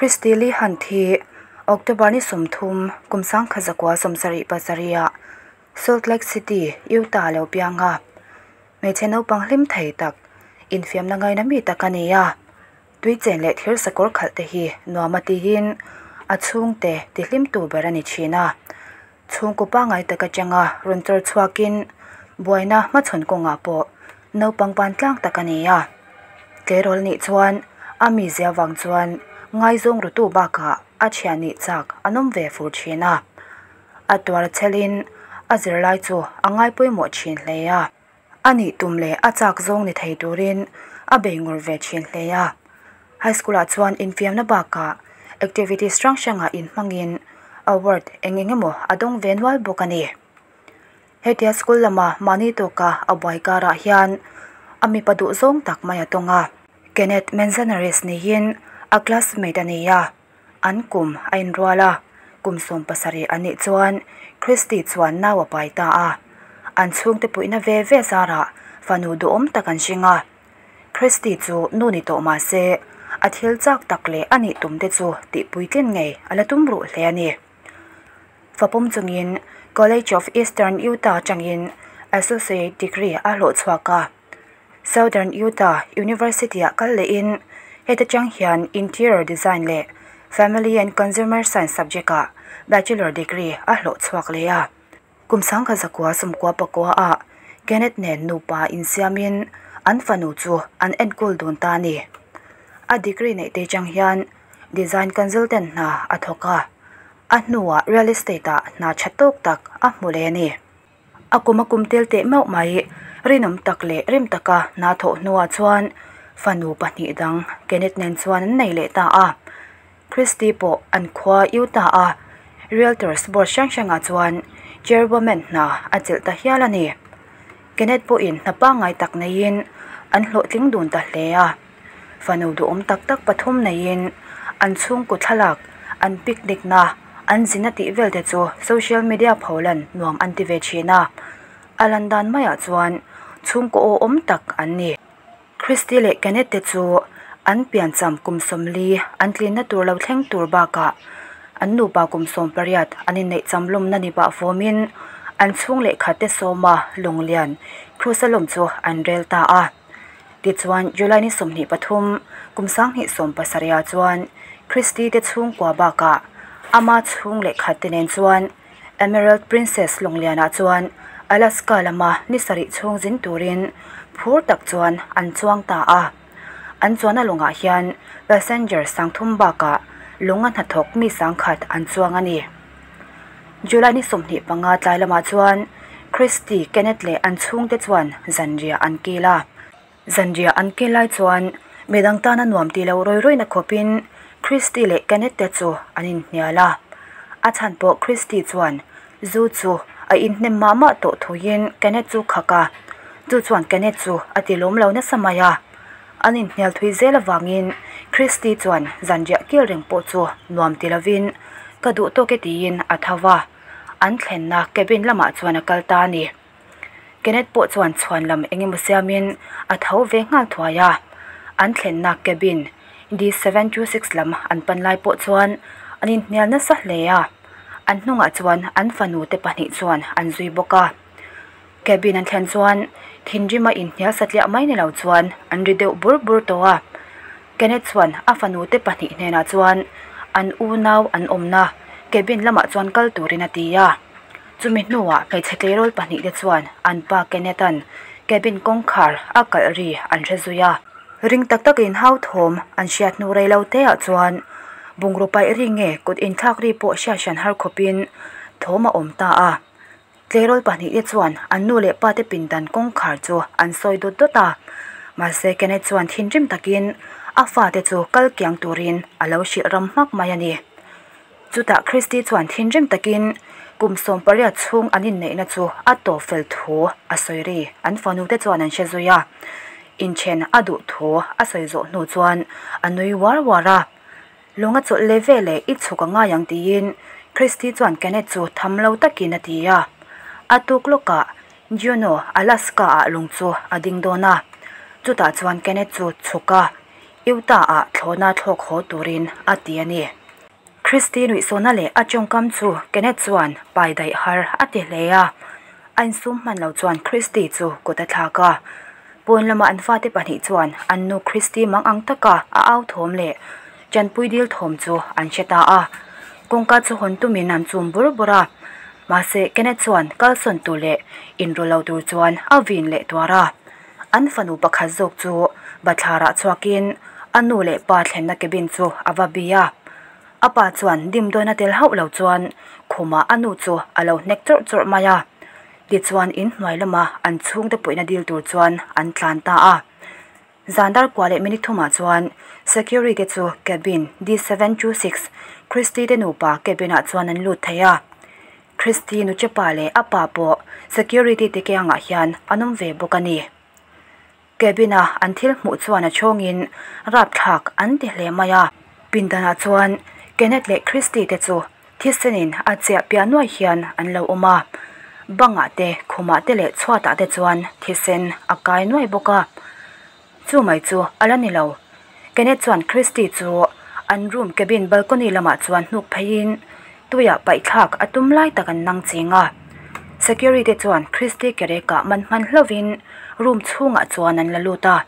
Christy Lee Hunt hi October ni 30 kum 1977 ah Salt Lake City, Utah lo piang a. Hmeichhe naupang hlim thei tak, infiamna ngaina mi tak a ni a. Tui chen leh thir sakawr khalh te hi nuam a tiin a chhungte ti hlim tu ber a ni thin a. Chhungkaw pangngai tak atanga rawn chawr chhuakin buaina hmachhawn kawngah pawh naupang vantlang tak a ni a. Tleirawl nih chuan a mizia vang chuan ngaizawng rutu bakah a thian nih chak an awm ve fur thin a. A tuar chelin a zirlai chu a ngai pawimawh thin hle a. A nih tum leh a chak zawng ni thei turin a bei ngur ve thin hle a. High school ah chuan infiamna bakah activities hrang hrangah inhmangin award eng eng emaw a dawng ve nual bawk a ni. Hetia school lama mahni tawka a buai karah hian a mipa duh zawng tak mai a tawng a. Kenneth Manzanares niin a classmate a ni a, an kum a inrual a, kum 17 a nih chuan Christy chuan nau a pai ta a. An chhungte puihna ve ve zarah fanu duhawm tak an hring a. Christy chu nu ni tawh mahse a thil chak tak leh a nih tum te chu tih puitlin ngei a la tum ruh hle a ni. Fapawm chungin College of Eastern Utah atangin Associate Degree a hlawh chhuak a. Southern Utah University ah kal lehin heta tang hian Interior Design leh Family and Consumer Science subject ah Bachelor Degree a hlawh chhuak leh a. Kum 1994 ah Kenneth nen nupa insiamin an fanu chu an enkawl dun ta a ni. A degree neih te chang hian design consultant hna a thawk a. A hnuah real estate ah hna tha tawk tak a hmu leh a ni. A kum a kum tel teh meuh mai rinawm tak leh rim taka hna thawh hnuah chuan fanu pahnih dang Kenneth nen chuan an nei leh ta a. Christy pawh an khua Utah a Realtors board hrang hrangah chuan chairwoman hna a chelh ta hial a ni. Kenneth pawhin hna pangngai tak neiin an hlawhtling dun ta hle a. Fanu duhawm tak tak pathum neiin an chhungkaw thlalak, an picnic na, an zina tih vel te chu social media pholan nuam an ti ve thin a. A lan dan maiah chuan chhungkaw aw awm tak an ni. Christy leh Kenneth te chu an piancham kum 40 an tlinna tur lo thleng tur bakah an nupa kum 18 an inneih chamlawmna ni pah fawmin an chhung leh khat te sawma lunglian cruise lawm chu an rel ta a. Tichuan July ni 23 kum 2017 chuan Christy te chhungkua bakah ama chhung leh khat te nen chuan Emerald Princess lunglianah chuan Alaska lama ni sarih chhung zin turin phur tak chuan an chuang ta a. An chuan a lungah hian passenger 30 bakah lunga hnathawk mi 100 an chuang a ni. July ni 25 tlai lamah chuan Christy, Kenneth leh an chhungte chuan zanriah an kil a. Zanriah an kil lai chuan midang tana nuam ti lo roi roi na khawpin Christy leh Kenneth te chu an inhnial a. A chhan pawh Christy chuan zu chu a inhnem mah mah tawh thuin Kenneth chu khak a. Chu chuan Kenneth chu a ti lawm lo nasa mai a. An inhnial thui zel awangin Christy chuan zanriah kil reng pawh chu nuam ti lovin ka duh tawk e tiin a thawa. An thlenna cabin lamah chuan a kal ta a ni. Kenneth pawh chuan chhuan lam engemaw siamin a tho ve nghal thuai a. An thlenna cabin D726 lam an pan lai pawh chuan an inhnial nasa hle a. An hnungah chuan an fanu te pahnih chuan an zui bawk a. Cabin an thlen chuan thinrima inhnial satliah mai ni lo chuan an ri deuh bur bur tawh a. Kenneth chuan a fanu te pahnih hnenah chuan an unau an awmna cabin lamah chuan kal turin a ti a. Chumi hnuah hmeichhe tleirawl pahnih te chuan an pa Kenneth-an cabin kawngkhar a kalh ri an hre zui a. Ring tak takin hau thawm an hriat hnu rei lo te ah chuan bungraw paih ri nge kut inthlak ri pawh hriat hran har khawpin thawm a awm ta a. Tleirawl pahnih te chuan an nu leh pa te pindan kawngkhar chu an sawi dawt dawt a. Mahse Kenneth chuan thinrim takin a fa te chu kal kiang turin a lo hrilh ram hmak mai a ni. Chutah Christy chuan thinrim takin kum 18 chhung an inneihna chu a tawp fel thu a sawi ri an fanu te chuan an hre zui a. Inthen a duh thu a sawi zawh hnu chuan a nui war war a. Lunga chawlh le ve leh i chhuk a ngai ang tiin Christy chuan Kenneth chu tham lo takin a ti a. A tuk lawkah Juneau, Alaska ah lung chu a ding dawn a. Chutah chuan Kenneth chu chhuk a. Utah-ah thlawhna thlawk haw turin a ti a ni. Christy nuihsawhna leh a tawngkam chu Kenneth chuan pai daih har a ti hle a. A insum hman lo chuan Christy chu kut a thlak a. Pawn lama an fate pahnih chuan an nu Christy mang ang taka a au thawm leh tanpui dil thawm chu an hre ta a. Kawngka chu hawn tumin an chum bur bur a. Mahse Kenneth chuan kalsawn tur leh inrawlh lo tur chuan a vin leh tuar a. An fanu pakhat zawk chu bathlarah chhuakin a nu leh pa thlenna cabin chu a va bi a. A pa chuan dimdawina tel hauh lo chuan khumah a nu chu a lo hnek chawrh chawrh mai a. Tichuan inhnuai lama an chhungte puihna dil tur chuan an tlan ta a. Zan dar kua leh minute thumah chuan security chu cabin D726 Christy te nupa cabin ah chuan an lut thei a. Christy nu chepa leh a pa pawh security te kiangah hian an awm ve bawk a ni. Cabin a an thil hmuh chuan a chhawngin rapthlak an ti hle mai a. Pindanah chuan Kenneth leh Christy te chu thisenin a chiah piah nuai hian an lo awm a. Bangah te, khumah te leh chhuatah te chuan thisen a kai nuai bawk a. Chu mai chu a la ni lo. Kenneth chuan Christy chu an room cabin balcony lamah chuan hnuk pheiin tuiah paihthlak a tum lai tak an nang ching a. Security chuan Christy kereka man hman hlovin room chhungah chuan an la lut a.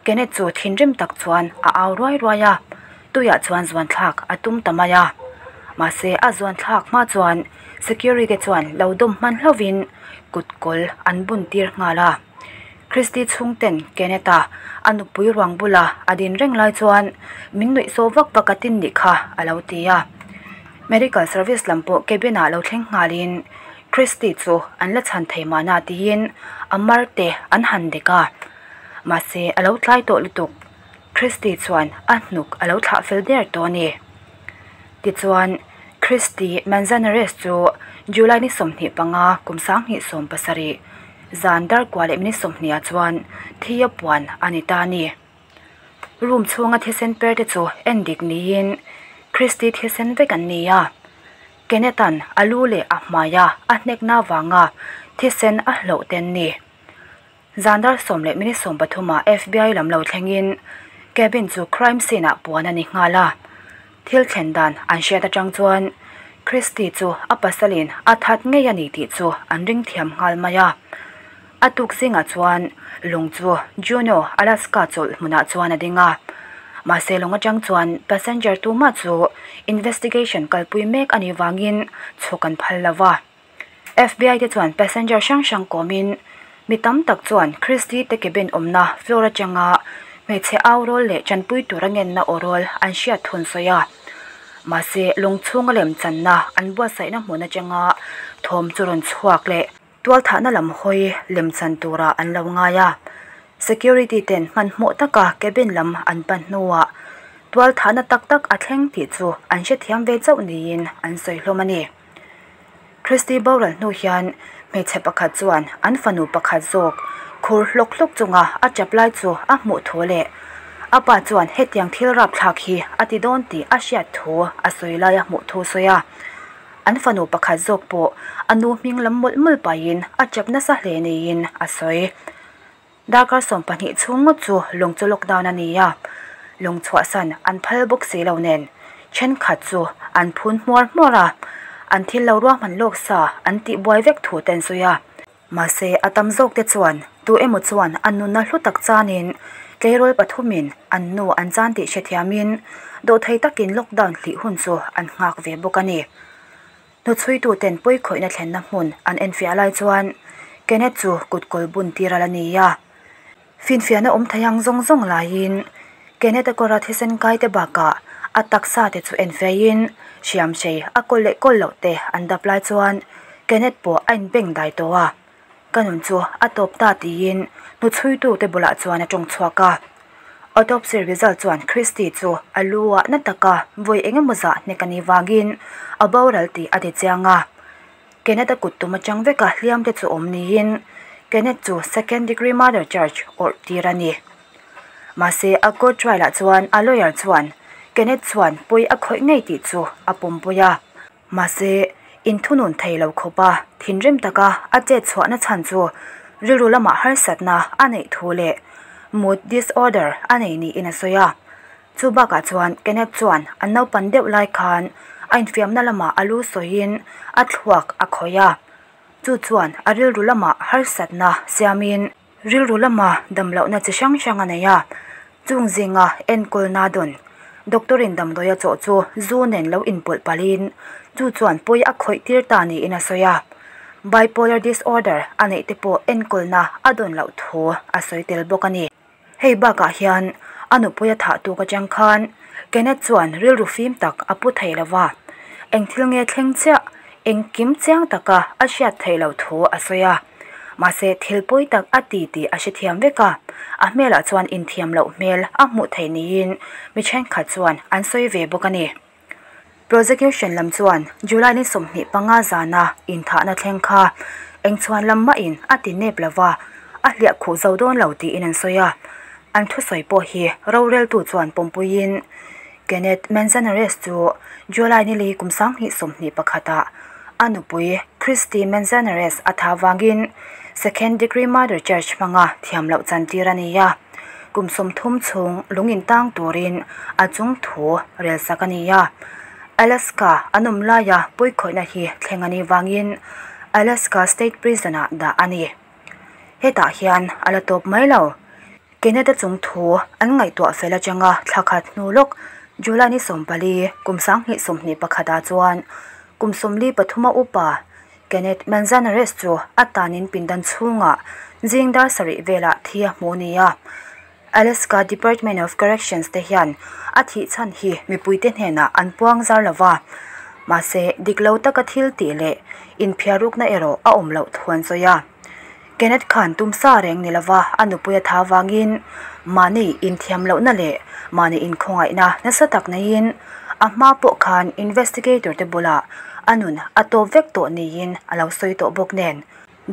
Kenneth chu thinrim tak chuan a au ruai ruai a. Tuiah chuan zuan thlak a tum ta mai a. Mahse a zuan thlak hma chuan security chuan lo dawm hman hlovin kutkawl an bun tir nghal a. Christy chhungten Kenneth a a nupui ruang bula a din reng lai chuan min nuih saw vak vak a tin nih kha a lo ti a. Medical service lam pawh cabin ah lo thleng nghalin Christy chu an la chhan thei mahna tiin a mar te an han dek a. Mahse a lo tlai tawh lutuk. Christy chuan a hnuk a lo thlah fel der tawh a ni. Tichuan Christy Manzanares chu July ni 25 kum 2017 zan dar kua leh minute 20 ah chuan thi a puan a ni ta a ni. Room chhunga thisen per te chu en dik niin Christy thisen vek an ni a. Kenneth-a'n a lu leh a hmaia a hnekna avanga thisen a hloh te an ni. Zan dar 10 leh minute 13 ah FBI lam lo thlengin cabin chu crime scene ah puan a ni nghal a. Thil thlen dan an hriat atang chuan Christy chu a pasalin a that ngei a ni tih chu an ring thiam nghal mai a. A tuk zingah chuan lung chu Juneau, Alaska chawlh hmunah chuan a ding a. Mahse lung atang chuan passenger tumah chu investigation kalpui mek a nih vangin chhuk an phal lova. FBI te chuan passenger hrang hrang kawmin mi tam tak chuan Christy te cabin awmna floor atanga hmeichhe au rawl leh tanpui tur a ngenna aw rawl an hriat thun sawi a. Mahse lung chhunga lem channa an buatsaihna hmun atanga thawm chu rawn chhuak leh tualthahna lam hawi lem chan turah an lo ngai a. Security ten hmanhmawh taka cabin lam an pan hnuah tualthahna tak tak a thleng tih chu an hrethiam ve chauh niin an sawi hlawm a ni. Christy boral hnu hian hmeichhe pakhat chuan an fanu pakhat zawk khur hlawk hlawk chunga a tap lai chu a hmuh thu leh a pa chuan hetiang thil rapthlak hi a ti dawn tih a hriat thu a sawi lai a hmuh thu sawi a. An fanu pakhat zawk pawh a nu hming lam mawlh mawlh pahin a tap nasa hle niin a sawi. Darkar 12 chhung ngawt chu lung chu lockdown a ni a. Lung chhuahsan an phal bawk si lo nen thenkhat chu an phun hmuar hmuar a. An thil lo ruahman lawk sa an tih buai vek thu ten sawi a. Mahse a tam zawk te chuan tu emaw chuan an nunna hlu tak chanin tleirawl pathumin an nu an chan tih hrethiamin dawhthei takin lockdown hlih hun chu an nghak ve bawk a ni. Hnuchhuitu ten pawi khawihna thlenna hmun an enfiah lai chuan Kenneth chu kutkawl bun tir a la ni a. Finfiahna awm thei ang zawng zawng laiin Kenneth a kawra thisen kai te bakah a taksa te chu enfiahin hriam hrei a kawl leh kawl loh te an dap lai chuan Kenneth pawh a inbeng dai tawh a. Ka nun chu a tawp ta tiin hnuchhuitu te bulah chuan a tawng chhuak a. Autopsy result chuan Christy chu a lu ah na taka vawi engemaw zah hnek a nih vangin a boral tih a ti chiang a. Kenneth a kut tum atang veka hliam te chu awm niin Kenneth chu second degree murder charge awrh tir a ni. Mahse a court trial ah chuan a lawyer chuan Kenneth chuan pawi a khawih ngei tih chu a pawmpui a. Mahse inthunun thei lo khawp a thinrim taka a chet chhuahna chhan chu rilru lamah harsatna a neih thu leh mood disorder a nei niin a sawi a. Chu bakah chuan Kenneth chuan an naupan deuh lai khan a infiamna lamah a lu sawiin a thluak a khawih a, chu chuan a rilru lamah harsatna siamin rilru lama damlohna chi hrang hrang a nei a, chung zinga enkawlna dawn doctor in damdawi a chawh chu zu nen lo inpawlh palhin chu chuan pawi a khawih tir ta niin a sawi a, bipolar disorder a neih te pawh enkawlna a dawn loh thu a sawi tel bawk a ni. Hei bakah hian a nupui a thah tuk atang khan Kenneth chuan rilru fim tak a pu thei lova, eng thil nge thleng chiah engkim chiang taka a hriat theih loh thu a sawi a. Mahse thil pawi tak a ti tih a hrethiam vek a, a hmelah chuan inthiam loh hmel a hmuh theih niin mi thenkhat chuan an sawi ve bawk a ni. Prosecution lam chuan July ni 25 zana inthahna thleng kha eng chhuan lam mahin a ti nep lova, a hliah khuh zo dawn lo tiin an sawi a. An thusawi pawh hi roreltu chuan pawmpuiin Kenneth Manzanares chu July ni li kum 2021 ah a nupui Christy Manzanares a tha wangin second degree murder charge hmanga thiam loh chantir a ni a. Kum 30 chhung lungin tang turin a chung thu rel sak a ni a. Alaska an awm laia pawikhawihna hi thleng a ni wangin Alaska State Prison ah dah a ni. Hetah hian a la tawp mai lo. Kenneth a chung thu an ngaihtuah fel atanga thlakhat hnu lawk July ni 14 kum 2021 ah chuan kum 43 upa Kenneth Manzanares chu a tanin pindan chhunga zingdar sarih vela thi a hmu ni a. Alaska Department of Corrections te hian a thih chhan hi mipuite hnenah an puang zar lova. Mahse diklo taka thil tih leh inphiarukna erawh a awm loh thu an sawi a. Kenneth khan tumsa reng ni lova a nupui a tha wangin mahni inthiam lohna leh mahni inkhawngaihna nasa tak neiin a hma pawh khan investigator te bula a nun a tawp vek tawh niin a lo sawi tawh bawk nen.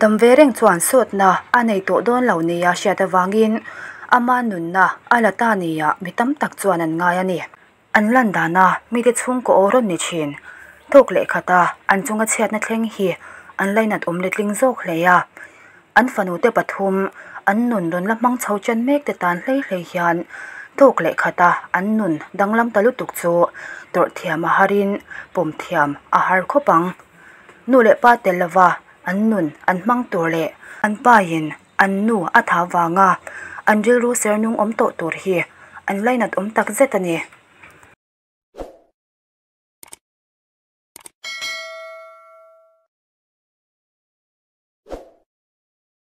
Dam ve reng chuan sawtna a nei tawh dawn lo nia hriat awangin ama nunna a la ta nia mi tam tak chuan an ngai a ni. An lan dana mite chhungkaw aw rawn ni thin. Thawk leh khata an chunga chhiatna thleng hi an lainat awm letling zawk hle a. An fanu te pathum an nun rawn la hmang chho chen mek te tan hlei hlei hian thawk leh khata an nun danglam ta lutuk chu tawrh thiam a harin pawm thiam a har khawp ang. Nu leh pa tel lova an nun an hmang tur leh an pain an nu a tha wanga an rilru sernung awm tawh tur hi an lainat awm tak zet a ni.